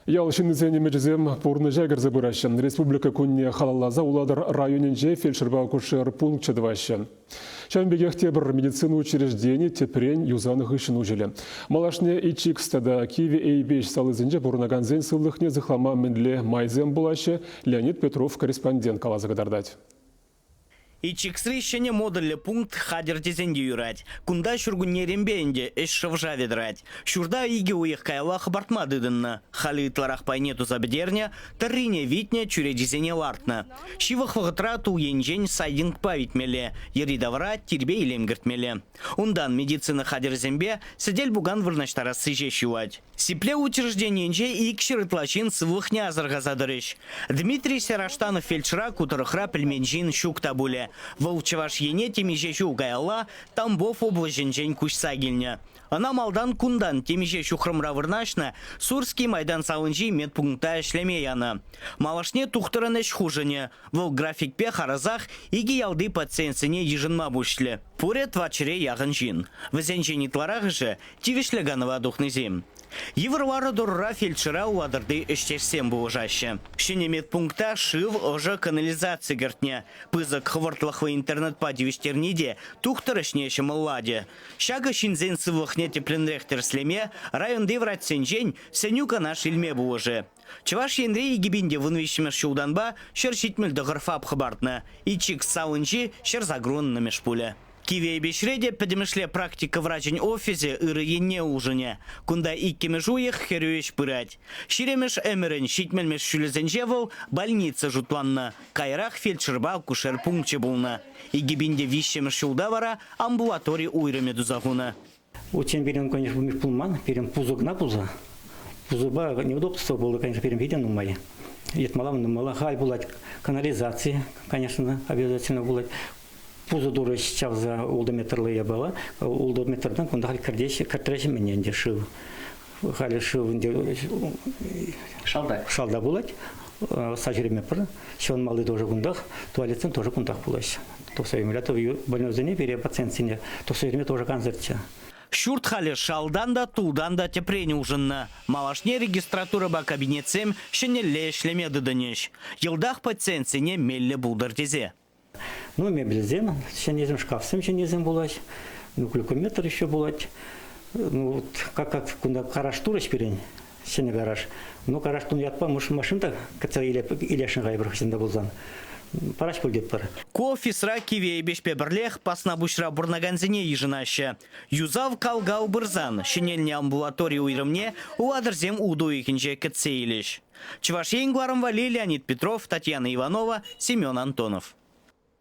Ял ҫыннисен ӗмӗчӗсем пурнӑҫа кӗрсе пыраҫҫӗ. Республика кунне халалласа Улатӑр районӗнче фельдшерпа акушер пункчӗ тӑваҫҫӗ. Ҫавӑн пекех тепӗр медицина учреждени тӗпрен юсанӑ хыҫҫӑн уҫӑлӗ. Малашне Ичикс тата Кивӗ Эйпеҫ салисенче пурӑнакансен сывлӑхне сыхлама мӗнле майсем пулаҫҫӗ, Леонид Петров корреспондент каласа кӑтартать. Ичиксри ҫӗнӗ модульлӗ пункт хатӗр тесен те юрать. Кунта ҫуркуннеренпе ӗнтӗ ӗҫ шӑв-шавӗ тӑрать. Ҫурта икӗ уйӑх каялла хӑпартма тытӑннӑ. Халӗ ытларах пайне туса пӗтернӗ, тӑррине витнӗ, чӳречисене лартнӑ. Ҫывӑх вӑхӑтра тул енчен сайдингпа витмелле, йӗри-тавра тирпей-илем кӗртмелле. Унтан медицина хатӗрӗсемпе сӗтел-пукан вырнаҫтарасси ҫеҫ юлать. Сиплев учрежденийӗнче 200 ытла ҫын сывлӑхне асӑрхаса тӑрӗҫ. Дмитрий Сераштанов фельдшера ку тӑрӑхра пӗлмен ҫын ҫук та пулӗ. Вӑл Чӑваш Ене темиҫе ҫул каялла Тамбов облаҫӗнчен куҫса килнӗ. Ӑна малтан кунтан темиҫе ҫухрӑмра вырнаҫнӑ Сурский Майдан салинчи медпункта ӗҫлеме янӑ. Малашне тухтӑрӑн ӗҫ хушӑнӗ. Вӑл графикпе харӑсах икӗ ялти пациентсене йышӑнма пуҫлӗ. Пурӗ тӑватҫӗре яхӑн ҫын. Вӗсенчен ытларахӑшӗ тивӗҫлӗ канӑва тухнисем. Йывӑр лару-тӑрура фельдшера Улатӑрти ӗҫтешсем пулӑшаҫҫӗ. Ҫӗнӗ медпункта шыв, ӑшӑ, канализаци кӗртнӗ. Пысӑк хӑвӑртлӑхлӑ интернетпа тивӗҫтерни те тухтӑр ӗҫне ҫӑмӑллатӗ. Ҫакӑ ҫынсен сывлӑхне тӗплӗнрех тӗрӗслеме, районти врачсенчен сӗнӳ-канаш илме пулӑшӗ. Чӑваш Енре 2013 ҫултанпа 179 ФАП хӑпартнӑ. Ичик салинчи 180-мӗш пулӗ. Кивӗ Эйпеҫре те пӗтӗмӗшле практика врачӗн офисӗ ырӑ енне улшӑнӗ. Кунта иккӗмӗш уйӑх хӗрӳ ӗҫ пырать. Ҫирӗмӗш ӗмӗрӗн ҫитмӗлмӗш ҫулӗсенче вӑл больница шутланнӑ, каярах фельдшерпа акушер пункчӗ пулнӑ. 2003-мӗш ҫулта вара амбулатори уйрӑмӗ туса хунӑ. Утсем пирӗн, конечно, пулман. Пирӗн пусӑ кӑна пулса. Пусӑпа неудобство пулнӑ, конечно, пирӗн питӗ нумай. Йӑтмалла, нумала. Халь пулать канализаци, конечно, обязательно пулать. Пусӑ турӗҫ чавса ултӑ метрлӑ япала. Ултӑ метртан кунта халь кӗртеҫҫӗ, кӗртреҫҫӗ мӗн ӗнтӗ шыв. Халӗ шыв ӗнтӗ шалта. Шалта пулать. Ӑсса ҫӳреме пӗр. Ҫӑвӑнмалли тоже кунтах, туалетсем тоже кунтах пулаҫҫӗ. Тухса ҫӳреме больнойсене пире пациентсене тухса ҫӳреме тоже кансӗрччӗ. Ҫурт халӗ шалтан та, тултан та тӗпрен улшӑннӑ. Малашне регистратурӑпа кабинетсем ҫӗнӗлле ӗҫлеме тытӑнӗҫ. Йӑлтах пациентсене меллӗ пултӑр тесе. Ну, мебельсем ҫӗннисем, шкафсем ҫӗннисем пулать. Ну, глюкометр еще пулать. Ну, вот как, как кунта гараж турӗҫ пирӗн, ҫӗнӗ гараж. Ну, гараж тунӑ ятпа машин та кӗтсе илесшӗн кайӑпӑр хӑҫан та пулсан. Параҫ пуль тетпӗр. Ку офисра Кивӗ Эйпеҫпе пӗрлех Паснапуҫра пурӑнакансене йышӑнаҫҫӗ. Юсав кал-кал пырсан ҫӗнелнӗ амбулатори уйрӑмне Улатӑрсем утӑ уйӑхӗнче кӗтсе илӗҫ. Чӑваш Ен кӑларӑм валли Леонид Петров, Татьяна Иванова, Семен Антонов.